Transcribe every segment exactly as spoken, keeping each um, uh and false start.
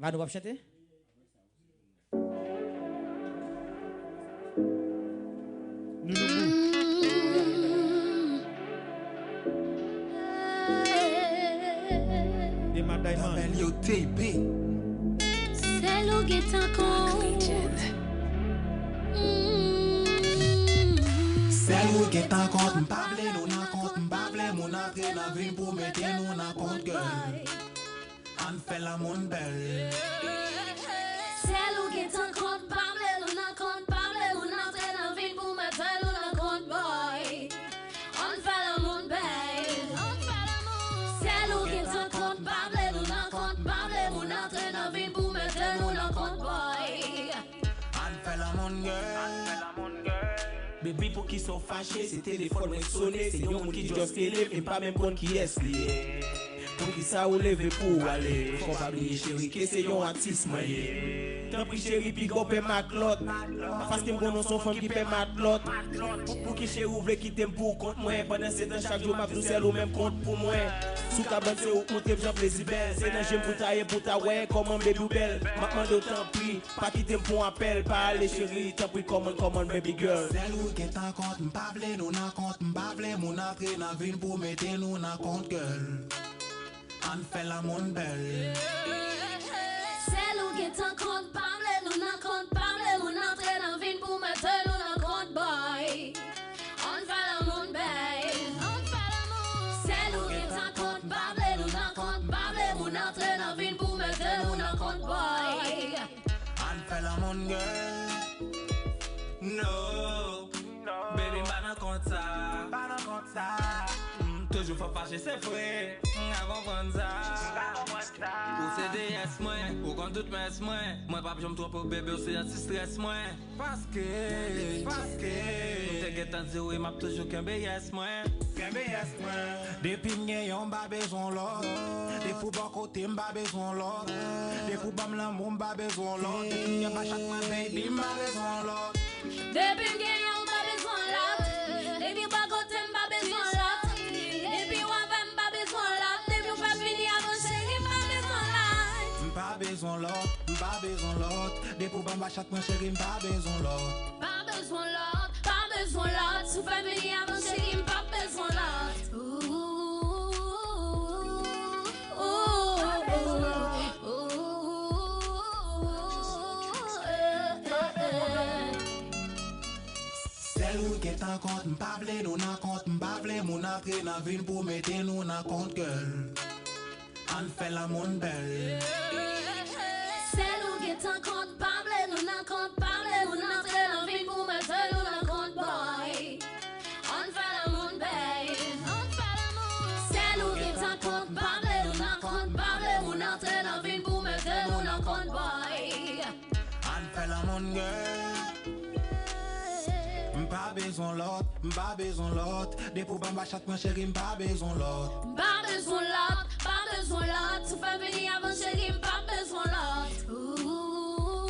Vanou p ap chante? Dema Diamond. W T B. Sèl ou gentan konn. Sèl ou gentan konn. M pa vle nou nan kont. M pa vle moun antre nan vi m pou mete nou nan kont, girl. Ann fè lanmou n bèl. Sèl ou gentan konn, pa vle nou nan kont, pa vle moun antre nan vi n pou mete nou nan kont, boy. Ann fè lanmou n bèl. Sèl ou gentan konn, pa vle nou nan kont, pa vle moun antre nan vi n pou mete nou nan kont, boy. Ann fè lanmou n, girl. Baby, poukisa w fache? Se telefòn mwen k sone, se yon moun ki just rele m, e m pa menm konn kiyès li ye. Poukisa ou leve pou w ale? Fò w pa bliye, cheri, ke se yon atis mwen ye. Tanpri, cheri, piga w pè matlòt. Paske m konnen w se yon fanm ki pè matlòt. Pou, pou ki, cheri, ou vle kite m pou kont mwen? Pandan se tan, chak jou m ap di w sèl ou menm kont pou mwen. Sou kabann, se ou k montre m jan plezi bèl. Se nan je m pou ta ye, pou ta wè kòman baby w bèl. M ap mande w, tanpri, pa kite m pou apèl, pa ale, cheri, tanpri, come on, come on, baby girl. Sèl ou gentan kont, m pa vle nou nan kont, m pa vle moun antre nan vi n pou mete nou nan kont, girl. Ann fè lanmou n bèl. Sèl ou gentan kont, pa vle nou nan kont, pa vle moun antre nan vi n pou mete nou nan kont, boy. Ann fè lanmou n bèl. Sèl ou gentan kont, pa vle nou nan kont, pa vle moun antre nan vi n pou mete nou nan kont, boy. Ann fè lanmou n, girl. No. Baby, m pa nan kont sa. Pa nan kont sa. M toujou fè w fache, se vre. M ka konprann sa. M ka konprann sa. Ou se deyès mwen, ou konn tout mès mwen. Mwen p ap janm twonpe w, baby, ou se anti-strès mwen. Paske, paske m te gentan di w, wi, m ap toujou kenbe yès mwen. Kenbe yès mwen. Depi m gen yon, m pa bezwen lòt. Depi w bò kote m, m pa bezwen lòt. Depi w ban m lanmou, m pa bezwen lòt. Depi m gen bachak mwen, baby, m pa bezwen lòt. Depi m gen yon, m pa bezwen lòt. Depi w bò kote m, m pa bezwen lòt. Depi w avè m, m pa bezwen lòt. Depi w fè m vini avè w, cheri, m pa bezwen lòt. M pa bezwen lòt, m pa bezwen lòt. Depi w ban m bachak mwen, cheri, m pa bezwen lòt. Pa bezwen lòt, pa bezwen lòt. Si w fè m vini avè w, cheri, m pa bezwen lòt. Ooh, ooh, ooh, ooh, eh, eh, eh. Sèl ou gentan kont, m pa vle nou nan kont, m pa vle moun antre nan vi n pou mete nou nan kont, girl. Ann fè lanmou n bèl. Sèl ou gentan kont, pa vle nou nan kont, pa vle moun antre nan vi n pou mete nou nan kont, boy. Ann fè lanmou n bèl. Sèl ou gentan kont, pa vle nou nan kont, pa vle moun antre nan vi n pou mete nou nan kont, boy. Ann fè lanmou n, girl. M pa bezwen lòt, m pa bezwen lòt. Depi w ban m bachak mwen, cheri, m pa bezwen lòt. M pa bezwen lòt, pa bezwen lòt. Si w fè m vini avè w, cheri, m pa bezwen lòt. Ooh, ooh,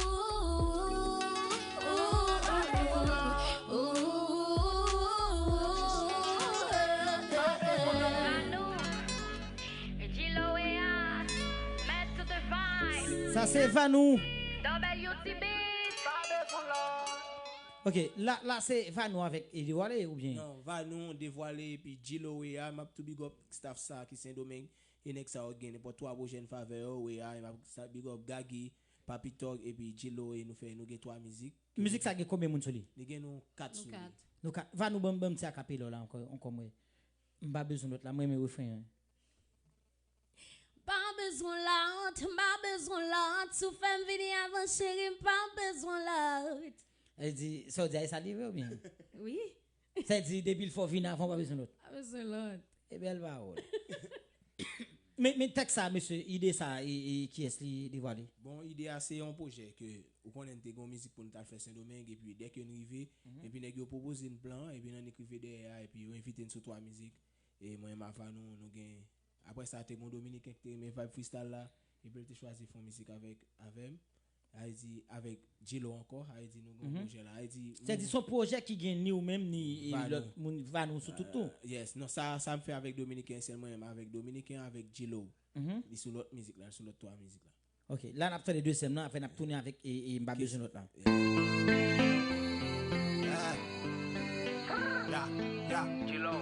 ooh, ooh, ooh, eh, eh, eh. Vanou, G-Lo Weyas, Master the Vibes. Sa se Vanou. W T B. Ok, la, la se Vanou avèk e Devwale oubyen? Non, Vanou, Devwale epi G-Lo Weyas, m ap tou big up staff sa ki Sendomeng. E nèg sa yo gen nenpòt twa pwojè n favè yo, Weyas, e m ap sa big up Gagi, Papi Tòg epi G-Lo, e nou fè, nou gen twa mizik. Mizik sa gen konbyen moun sou li? Li gen nou kat sou li. Nou kat. Nou kat. Vanou, ban m, ban m ti akapela w la ankò, ankò mwen. M pa bezwen lòt la, m renmen refren an. Pa bezwen lòt, m pa bezwen lòt. Si w fè m vini avè w, cheri, m pa bezwen lòt. Sa vle di, sa w di a, e sa li vre oubyen? Wi. Sa vle di, depi l fè w vin avan, w pa bezwen lòt. Pa bezwen lòt. E bèl pawòl. Men, men tèks sa, mesye, ide sa, e, e kiyès li devwale? Bon, ide a se yon pwojè ke ou konnen n te gen yon mizik pou n t al fè Sendomeng, epi dèke n rive, epi nèg yo pwopoze n plan an, epi n annik rive dèyè a, epi yo envite n sou twa mizik. E mwen menm a Vanou, nou gen, apre sa, te gen yon Dominiken ki te renmen vibe freestyle la, epi l te chwazi fè yon mizik avèk, avè m. Sa vle di, avèk G-Lo ankò, sa vle di nou gen yon pwojè la. Sa vle di, sa vle di se yon pwojè ki gen ni ou menm, ni, e, lòt moun, Vanou sou tout tou. Euh, yes, non, sa, sa m fè avèk Dominiken, sèl mwen menm avèk Dominiken, avèk G-Lo. Li sou lòt mizik la, li sou lòt twa mizik la. Ok, la n ap tande dezyèm nan, apre n ap tounen avèk e, e m pa bezwen lòt la. Ya, ya, Kilo,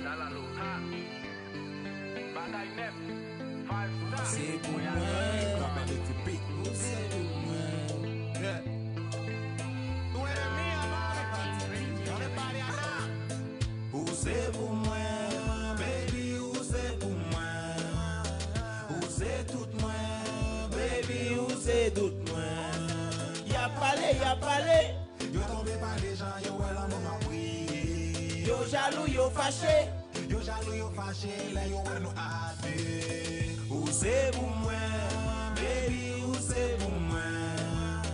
Dalalo, ha. Bagay nèt, five star. Se pou mwen. Ou se pou mwen. Tú eres mía, mami. No me pares a nada. Ou se pou mwen, baby, ou se pou mwen. Ou se tout mwen, baby, ou se tout mwen. Y ap pale, y ap pale. Yo tonbe pa deja, yo wè lanmou m ap priye. Yo jalou, yo fache. Yo jalou, yo fache, lè yo wè nou a de. Ou se pou mwen, baby, ou se pou mwen.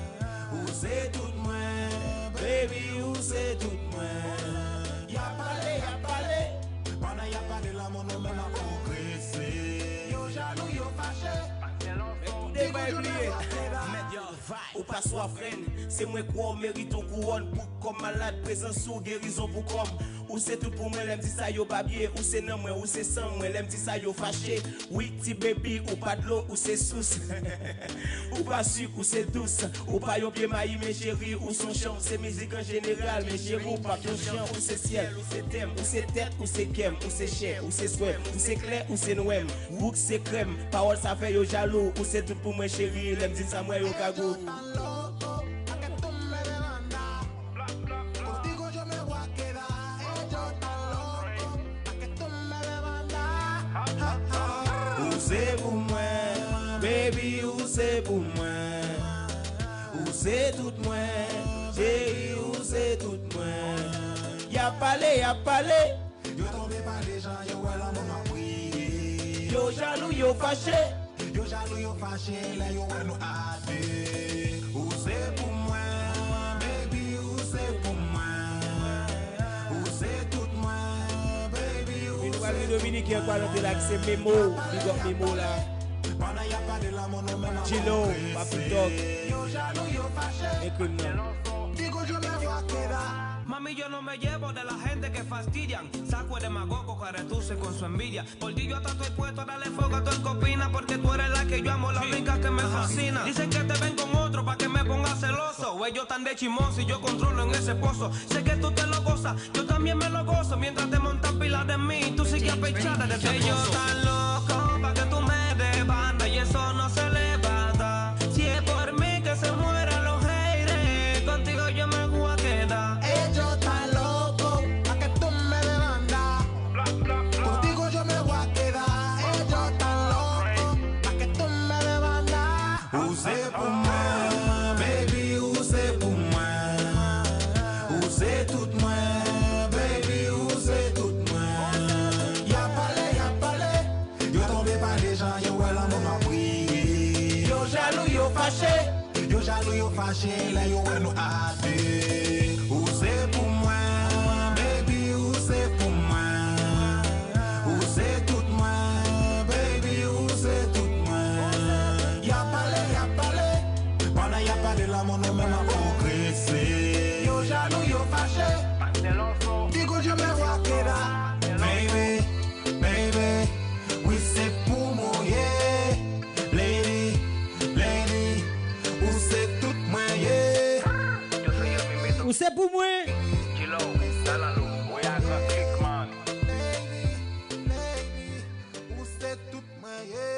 Ou se tout mwen, baby, ou se tout mwen. Y ap pale, y ap pale. Pandan y ap pale, lanmou nou menm ap pwogrese. Yo jalou, yo fache. Ou pa swaf renn, se mwen kwè w merite yon kouwòn. Bouk kòm malad, prezans ou gerizon pou kòm. Ou se tout pou mwen, lè m di sa yo pa byen. Ou se nan mwen, ou se san mwen, lè m di sa yo fache. Wi, ti baby, ou pa dlo, ou se sous. Ou pa sik, ou se dous. Ou pa yon pye mayi, men cheri, ou se yon chan, ou se mizik an jeneral, men cheri, ou pa t yon chan. Ou se syèl, ou se tè m, ou se tèt, ou se kè m, ou se chè, ou se swè m, ou se klè, ou se nwè m. Wouk se krèm, pawòl sa fè yo jalou. Ou se tout pou mwen, cheri, lè m di sa m wè yo kagou. Están locos pa' que tumbe de banda. Contigo yo me voy a quedar. Ellos están locos pa' que tumbe de banda. Ha, ha. Ou se pou mwen, baby, ou se pou mwen. Ou se tout mwen, cheri, ou se tout mwen. Y ap pale, y ap pale. Yo tonbe pa deja, yo wè lanmou m ap priye. Yo jalou, yo fache. Yo jalou, yo fache, lè yo wè nou a de. Ou se pou mwen, baby, ou se pou mwen. Ou se tout mwen, baby, ou se tout mwen. Dominiken an kwa nan de la ki se Memo, big up Memo la. Pandan y ap pale lanmou nou menm ap G-Lo, pwogrese. Papi Dog. Yo jalou, yo fache. Ekri m nan. Digo yo me voy a quedar. Mami, yo no me llevo de la gente que fastidian. Saco de magoco que reduce con su envidia. Por ti yo hasta estoy puesto a darle fuego a todo el que opina. Porque tú eres la que yo amo, la única que me fascina. Dicen que te ven con otro pa' que me ponga celoso. Ellos tan de chismoso y yo controlo en ese pozo. Sé que tú te lo gozas, yo también me lo gozo. Mientras te montan pila de mí, tú sigues a pechar de ese pozo. Ellos tan locos pa' que tú me des banda y eso no se levanta. Si es por mí que se mueran los haters, contigo yo me voy a quedar. Ellos tan locos pa' que tumbe de banda. Contigo yo me voy a quedar. Ellos tan locos pa' que tumbe de banda. Ou se pou mwen, baby, ou se pou mwen. Ou se tout mwen, baby, ou se tout mwen. Y ap pale, y ap pale. Yo tonbe pa deja, yo wè lanmou m ap priye. Yo jalou, yo fache. Yo jalou, yo fache, lè yo wè nou a de. Ou se pou mwen, baby, ou se pou mwen. Ou se tout mwen, baby, ou se tout mwen. Y ap pale, y ap pale. Pandan y ap pale, lanmou nou menm ap pwogrese. Yo jalou, yo fache. Digo yo me voy a quedar. Baby, baby, wi se pou mwen ye. Lady, lady, ou se tout mwen ye. Ou se pou mwen. G-Lo, Dalalo, Oyagan, Clickman. Lady, lady, ou se tout mwen ye.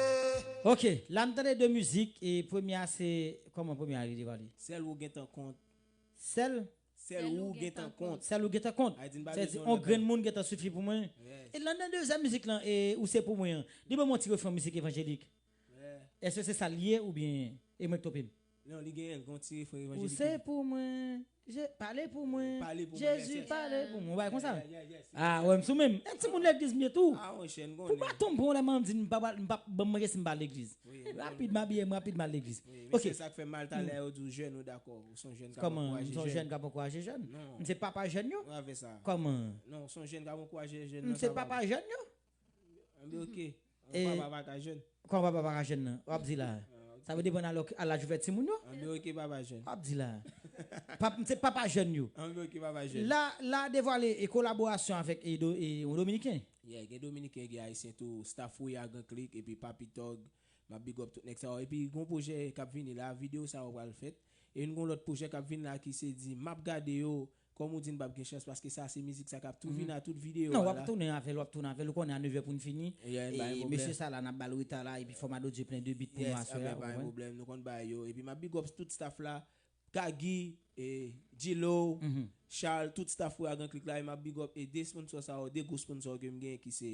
Ok, la n tande de mizik e premye a se, kòman premye a li devale? Sèl ou gentan kont. Sèl, Sèl ou gentan kont. sèl ou gentan kont. Ay di n pa Sèl bezwen on lòt grenn bagay. Moun gentan sifi pou mwen. Yes. E lan nan dezyèm mizik lan e ou se pou mwen an. Li ban mwen ti refren mizik evanjelik. Yeah. Èske se sa l ye oubyen e mwen k twonpe m? Non, li genyen, l gon ti refren Ou evanjelik. se pou mwen. Je, pale pou mwen. Pale pou mwen, Jezi, yes, yes. Pale pou mwen. Ou pa konsa? Yeah, yeah, yes. Ah, wè, m sou menm. E timoun legliz m ye tou. Ah, on chèn Pou pa konnen. Tonbe yon lè m di m pa, m pa, ban m resi m pa legliz. Wi, wi. Rapid, m abiye m, rapid, m al legliz. Wi, Ok. Se sa k fè m al talè ou di w jèn ou dakò. Ou se yon jèn k ap Kòman? M ankouraje se yon jèn. Jèn k ap ankouraje jèn? Non. M se papa jèn yo? Ou ave sa. Kòman? Non, ou se yon jèn k ap ankouraje jèn M nan se sa va. Papa jèn yo? Anben ok. E- Ou papa pa ka jèn. Kòman papa pa ka jèn nan? W ap di la. Sa vle depann a laj ou fè timoun yo? Anben ok, papa jèn. W ap di la. Pap, m se papa jèn yo. Anben ok, papa jèn. La, la devwale e kolaborasyon avèk e, do, e, yon Dominiken. Yeah, gen Dominiken, gen Ayisyen tou. Staff Oyagan Click, epi Papi Tog, M ap big up tout nèg sa yo. Epi gon pwojè k ap vini la, videyo sa yo pral fèt. E n gon lòt pwojè k ap vini la ki se di m ap gade yo, kòm ou di n p ap gen chans paske sa se mizik sa k ap tou vin a tout videyo Non, a w ap la. Tounen avè l, w ap tounen avè l, ou konnen a nèv è pou n fini. Yeah, pa gen E pwoblèm. Mesye sa la, n ap ba l reta la, epi fòm a Dodje plen de bit pou nou Yes, aswè anben a, ou pa gen konprann? Pwoblèm. Nou konn bay yo. Epi m ap big up tout staff la. Gagi, e, Djilo, Charles, tout staff Ouragan Click la, e m ap big up e de sponsor sa yo, de gwo sponsor ke m gen ki se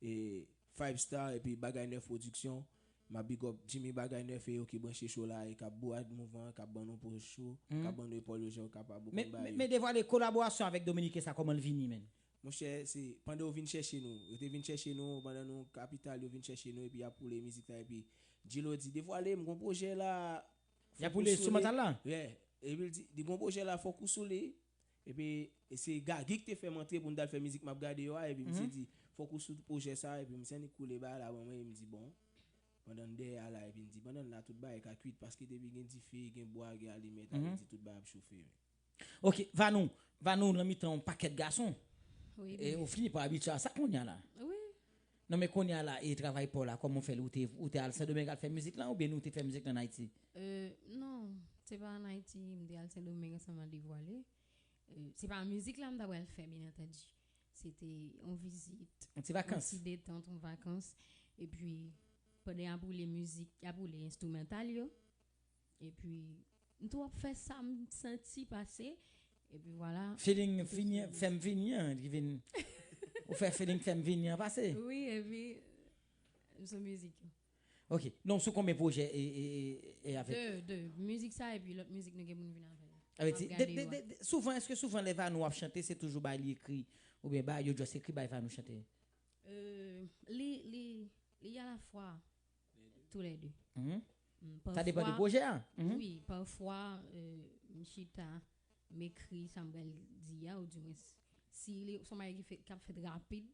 e, Five Star epi Bagay Nèf Production. M ap big up Jimmy Bagay Nèf e yo ki branche show la e k ap bourad mouvman, k ap ban nou poz cho, k ap ban nou epòl yo jan yo kapab ou Men, konn ba men, yo. Men devwale kolaborasyon avèk Dominique sa, kòman l vini, menn? Monchè, se pandan yo vin chèche nou, yo te vin chèche nou, pandan nou kapital, yo vin chèche nou epi y ap woule mizik la epi Djilo di, devwale, m gon pwojè la. Y ap woule enstrimantal la? Yeah. Epi l di, di gon pwojè la, fòk ou sou li. Epi e se Gagi ki te fè m antre pou n t al fè mizik m ap gade yo a, epi misye di, fòk ou sou pwojè sa, epi misye annik woule bagay la ban mwen, e m di, bon. Pandan n dèyè a la, epi n di, pandan n la, tout bagay ka kwit, paske depi gen dife, gen bwa, gen alimèt, ale di tout bagay ap chofe. Ok, Vanou, Vanou nan mitan yon pakèt gason. Wi, E ou fini pa abitye a sa kounye a la. wi. Non, men kounye a la, e travay pa w la, kòman w fè l? Ou te, ou te al Sendomeng al fè mizik la, oubyen ou te fè mizik la an Ayiti? Euh, non, se pa an Ayiti, m te al Sendomeng ansanm ak Devwale. Euh, se pa mizik la m ta pral fè, byen antandi. Se te yon vizit, Yon ti yon vakans. Ti detant, yon vakans. Epi, pandan y ap woule mizik, y ap woule enstrimantal yo. Epi, m tou ap fè sa m santi pase. Epi, vwala. Feeling fini, fè m vini an, ki vin. Ou fè feeling fè m vini an pase. Wi, epi, sou mizik yo. Ok, donk sou konbyen pwojè e, e, e, e avèk? De, de. Mizik sa, epi lòt mizik nou gen pou n vin avè l. Avè di, M ap de, gade de, yo. de, de, souvan, èske souvan lè Vanou ap chante, se toujou bay li ekri, oubyen bay yo just ekri bay Vanou chante? Euh, li, li, li alafwa toulède. Mhm. Mm, Sa depann de pafwa, pwojè a. Mhm. Wi, pafwa, euh, m chita, m ekri sa m pral di a, ou dimwens, si li, se yon bagay ki fèt, k ap fèt rapid,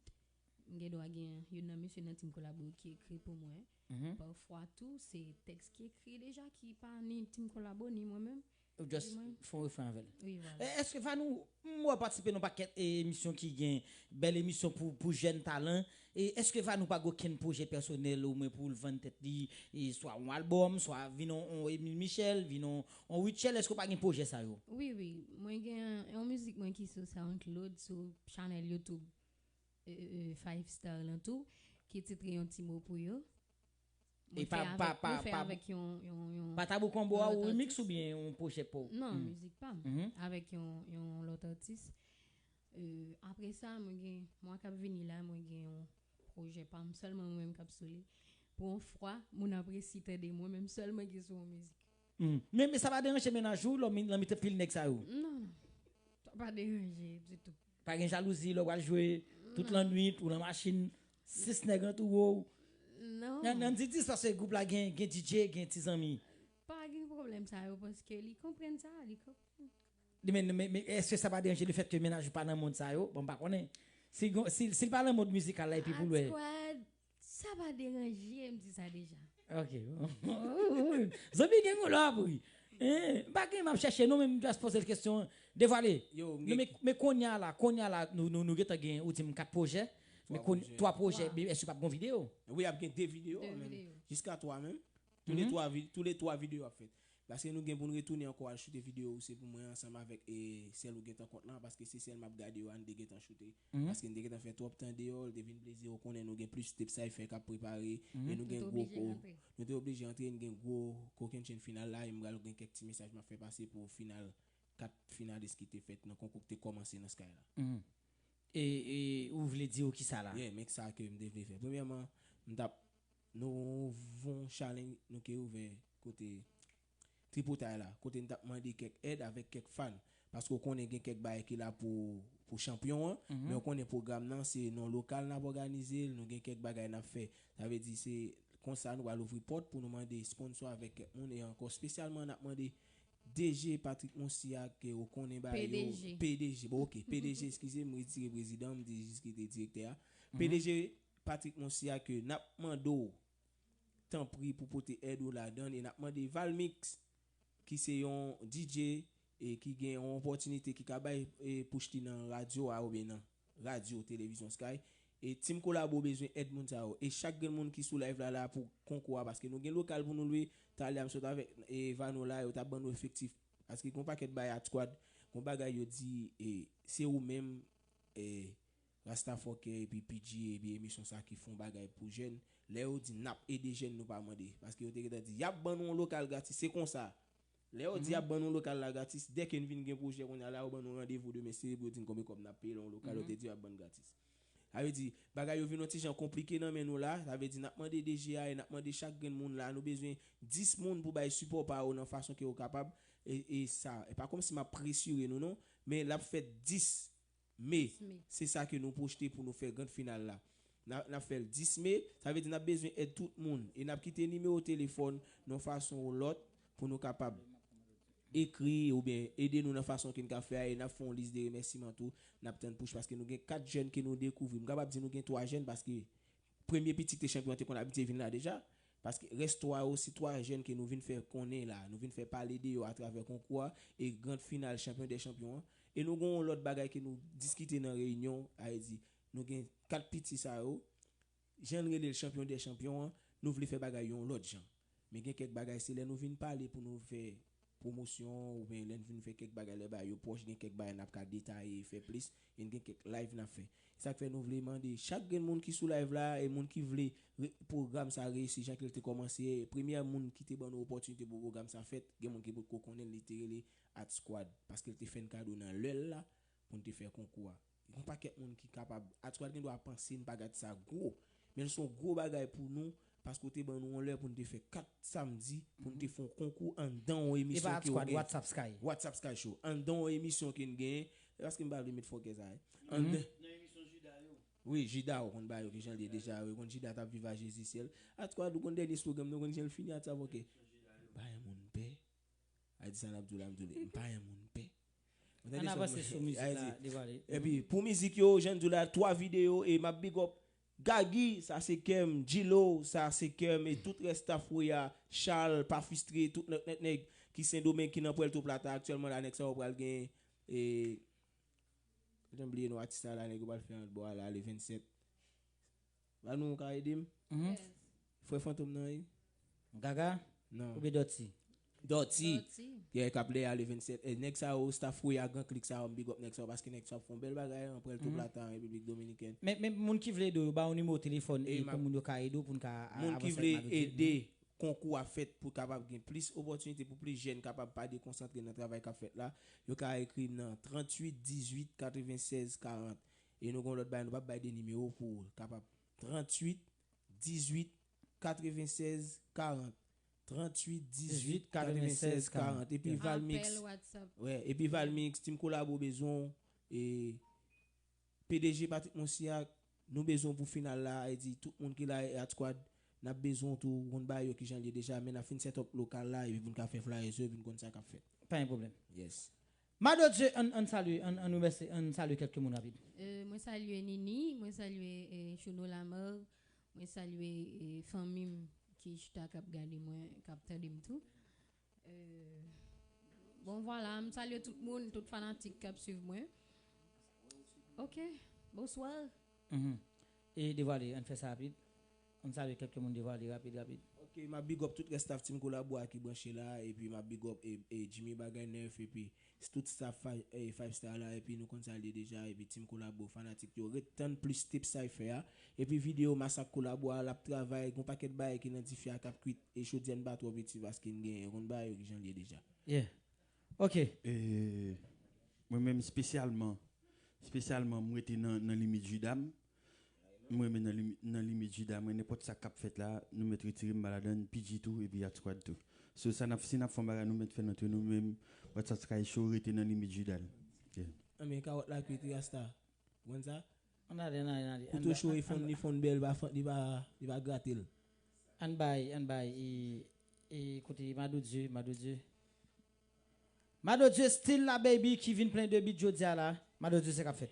m gen dwa gen youn nan mesye nan Team Kolabo ki ekri pou mwen. Mhm. Pafwa tou, se tèks ki ekri deja, ki pa ni Team Kolabo, ni mwen menm. Ou just Mwen. Fè yon refren avè l. Wi, vwala. E, èske Vanou, m wè w patisipe nan pakèt e, emisyon ki gen bèl emisyon pou, pou jèn talan. E èske Vanou pa gen okenn pwojè pèsonèl omwen pou l vann tèt li, e, swa yon albòm, swa vin yon, yon Emile Michel, vin yon, yon Rutshelle, èske w pa gen pwojè sa yo? Wi, wi. Mwen gen yon mizik mwen ki sou SoundCloud, sou chanèl YouTube euh, euh, Five Star lan tou, ki titre Yon ti mo pou yo. E pa, pa, pa, Mwen fè avèk yon, yon, yon Pa Tabou Konbo a yon ou lòt remix atis. Oubyen yon pwojè pa w? Non, Hmm. Mizik pa m. Mhm. Avèk yon, yon lòt atis. Euh, apre sa, mwen gen, mwa k ap vini la, mwen gen yon pwojè pa m, sèlman mwen menm k ap sou li. Pou yon fwa, moun ap resi tande mwen menm sèlman ki sou yon mizik. Hmm. Men, men sa pa deranje mennaj ou lè w mi- nan mitan pil nèg sa yo? Non, non. Sa pa deranje ditou. Pa gen jalouzi lè w pral jwe tout lannwit ou nan machin, sis nèg antoure w? Non. Nan, nan di dis paske gwoup la gen, gen D J, gen ti zanmi. Pa gen pwoblèm sa yo paske li konprann sa, li konprann. Men, men, men èske sa pa deranje lefèt ke mennaj ou pa nan mond sa yo? Bon, m pa konnen. Si, gon- si, si l pa nan mond mizikal la epi pou l wè. Squad, sa pa deranje, m di sa deja. Ok. Zanmi gen gwo love, wi. Hein, m pa gen m ap chèche non, men m just poze l kesyon. Devwale. Yo, m Non, gen men, men kounye a la, kounye a la, nou, nou, nou gentan gen, ou di m kat pwojè. Men Twa kounye, pwojè. Twa pwojè, Twa. men èske p ap gen videyo? Wi, ap gen de videyo De menm. videyo. Jiska twa menm. Tou le twa vi- tou le twa videyo ap fèt. Paske nou gen pou n retounen ankò al choute videyo ou se pou mwen ansanm avèk e sèl ou gentan kont lan, paske se sèl m ap gade yo a, n te gentan choute. Paske n te gentan fè twòp tan deyò, l te vin plezi, ou konnen nou gen plis tape cypher k ap prepare, e nou gen Nou te gwo oblije ko, rantre. Nou te oblije antre, n gen gwo coke and chain final la, e m pral gen kèk ti mesaj m ap fè pase pou final, kat finalis ki te fèt nan konkou ki te kòmanse nan Sky la. Mhm. E, e ou vle di yo kisa la? Yeah, men sa ke m te vle fè. Premyèman, m t ap, nou voun challenge, nou ke ouvè kote tripotay la, kote n t ap mande kèk èd avèk kèk fan. Paske w konnen gen kèk bagay ki la pou, pou chanpyon an, men w konnen pwogram nan, se nan lokal n ap òganize l, nou gen kèk bagay n ap fè. Sa vle di se konsa nou pral ouvri pòt pou nou mande sponsor avèk kèk moun, e ankò espesyalman n ap mande D G Patrick Moncy a ke ou konnen bagay yo. P D G. P D G, bon, ok, P D G, eskize m, retire prezidan, m te jis kite direktè a. P D G Patrick Moncy a ke n ap mande w tanpri pou pote èd ou ladan l, e n ap mande Valmix, ki se yon D J e ki gen yon opòtinite ki ka bay e, push li nan radyo a oubyen nan radyo, televizyon Sky, E Team Kolabo bezwen èd moun sa yo. E chak grenn moun ki sou live la, la pou konkou a, paske nou gen lokal pou nou lwe. Talè a m sot avèk e Vano la, yo t ap ban nou efektif. Paske gon pakèt bagay Hot Squad, gon bagay yo di, e se ou menm, e Rasta Fòkè epi P G epi emisyon sa ki fè yon bagay pou jèn. Lè yo di n ap ede jèn, nou pa mande. Paske yo te gentan di, y ap ban nou yon lokal gratis, se konsa. Lè yo di y ap ban nou lokal la gratis, dèke n vin gen pwojè kounye a la, yo ban nou randevou demen, se pou yo di n konbyen kòb n ap peye lè yon lokal, yo te di y ap ban n gratis. Sa vle di, bagay yo vin yon ti jan konplike nan men nou la, sa vle di n ap mande D G a e n ap mande chak grenn moun la, nou bezwen dis moun pou bay sipò pa yo nan fason ke yo kapab, e, e sa, e pa kòmsi m ap presire nou non, men l ap fèt dis me. Se sa ke nou pwojte pou nou fè grand final la. N a- n ap fè l dis me, sa vle di n ap bezwen èd tout moun. E n ap kite nimewo telefòn nan yon fason ou lòt pou nou kapab ekri oubyen ede nou nan fason ke n ka fè a, e n ap fè yon lis de remèsiman tou. N ap tann pouch paske nou gen kat jèn ke nou dekouvri. M kapab di nou gen twa jèn paske premye pitit te chanpyon an te konn abitye vin la deja. Paske rès twa yo, se twa jèn ke nou vin fè konnen la. Nou vin fè pale de yo atravè konkou a e grand final chanpyon dè chanpyon an. E nou gen yon lòt bagay ke nou diskite nan reyinyon, sa vle di, nou gen kat piti sa yo, jan n rele l chanpyon dè chanpyon an, nou vle fè bagay yo yon lòt jan. Men gen kèk bagay, se lè nou vin pale pou nou fè pwomosyon, oubyen lè n vin fè kèk bagay, lè bagay yo pwòch, gen kèk bagay n ap ka detaye, fè plis, e n gen kèk live n ap fè. Sa k fè nou vle mande chak grenn moun ki sou live la, e moun ki vle re- pwogram sa reyisi jan ke l te kòmanse, premyè moun ki te ban nou opòtinite pou pwogram sa fèt, gen moun ki potko konnen l, li te rele Hot Squad, paske l te fè n kado nan lè l la, pou n te fè konkou a. Gon pakèt moun ki kapab, Hot Squad gen dwa panse n pa gad sa gwo, men l se yon gwo bagay pou nou, paske w te ban nou yon lè pou n te fè kat samdi, pou n te fè yon konkou anndan yon emisyon ke w gen. WhatsApp Sky. WhatsApp Sky Show. Anndan yon emisyon ke n genyen, e paske m pa vle met fòkè sa, wi. Anndan. Nan emisyon Jida yo. Wi, Jida, ou konn ba yo ki jan l ye deja, wi, konn Jida t ap viv a Jezi syèl. Hot Squad, ou konn dènye slogan m nan, ou konn jan l fini a sa, ok. Pa yon moun pè. A di sa n ap di w la, m di w li, m pa yon moun pè. Ann avanse sou mizik la, Devale. Epi, pou mizik yo, jan m di w la, twa videyo, e m ap big up Gagi, sa se kè m, Djilo, sa se kè m, e tout rès staff Roya, Charles, Pa Fristre, tout nèg, nèg, nèg ki Sendomeng, ki nan Puerto Plata aktyèlman la, nèg sa yo pral gen, e, jan m bliye non atis la, la, nèg yo pral fè yon bò a la, le vennsèt. Ba nou ka ede m? Frè Fantom nan, wi. Gaga? Non. Oubyen Dòti? Dòti. Dòti. Yeah, k ap lè a le vennsèt. E, nèg sa yo, staff Roya, Gran Klik sa yo, m big up nèg sa yo, paske nèg sa yo ap fè yon bèl bagay an Puerto Plata, an Repiblik Dominikèn. Men, men moun ki vle ede w, yo ba w nimewo telefòn e pou moun yo ka ede w pou n ka a- avanse avèk Madoudjé. Moun ki vle ede konkou a fèt pou kapab gen plis opòtinite, pou plis jèn kapab pa dekonsantre nan travay k ap fèt la, yo ka ekri nan tranntuit dizuit katrevennsèz karant. E nou gen yon lòt bagay, nou p ap bay de nimewo pou kapab tranntuit dizuit katrevennsèz karant. Tranntuit dizuit katrevennsèz karant. Epi Valmix. Apèl WhatsApp. Wè, epi Valmix, Team Kolabo bezwen w, e P D G Patrick Monsiak, nou bezwen w pou final la, e di tout moun ki la, e Hot Squad, n ap bezwen w tou, ou konn bagay yo ki jan l ye deja, men n ap fin set up lokal la, epi pou n ka fè flyers yo, epi n konn sa k ap fèt. Pa gen pwoblèm. Yes. Madoudjé, ann, ann salye, ann, ann remèsye, ann salye kèlke moun rapid. Euh, mwen salye Nini, mwen salye, euh, Chono Lamar, mwen salye, euh, fanmi m ki chita k ap gade mwen, k ap tande m tou. Euh, bon, vwala, m salye tout moun, tout fanatik k ap swiv mwen. Ok, bonswa. Mhm. E Devale, ann fè sa rapid. Ann salye kèlke moun, Devale, rapid, rapid. Ok, m ap big up tout rès staff Team Kolabo a ki branche la, epi m ap big up, e, e, Jimmy Bagay Nèf, epi tout staff Fi- e, Five Star la, epi nou konn sa l ye deja, epi Team Kolabo, fanatik yo, ret tann plis tape Cypher a, epi videyo Masak Kolabo a, l ap travay, gon pakèt bagay ki nan dife a k ap kwit, e chodyè n pa twò piti paske n genyen, ou konn bagay yo ki jan l ye deja. Yeah. Ok. E, mwen menm espesyalman, espesyalman, m rete nan, nan limit Jida m. M renmen nan limi- nan limit Jida mwen, nenpòt sa k ap fèt la, nou mèt retire m pa ladann, P G tou, epi Hot Squad tou. So, sa n ap, si n ap fè yon bagay, nou mèt fè l antre nou menm, WhatsApp Sky Show rete nan limit Jida l. Yeah. Anben, kawòt la kwit wi, Rasta. Ou konn sa? Ann ale, ann ale, ann ale. Kouto cho, li fonn, li fonn bèl, li pa fonn, li pa, li pa grate l. Ann bay, ann bay, e, e, kote Madoudjé, Madoudjé. Madoudjé still la, baby, ki vin plen de beat jodi a la. Madoudjé, se k ap fèt.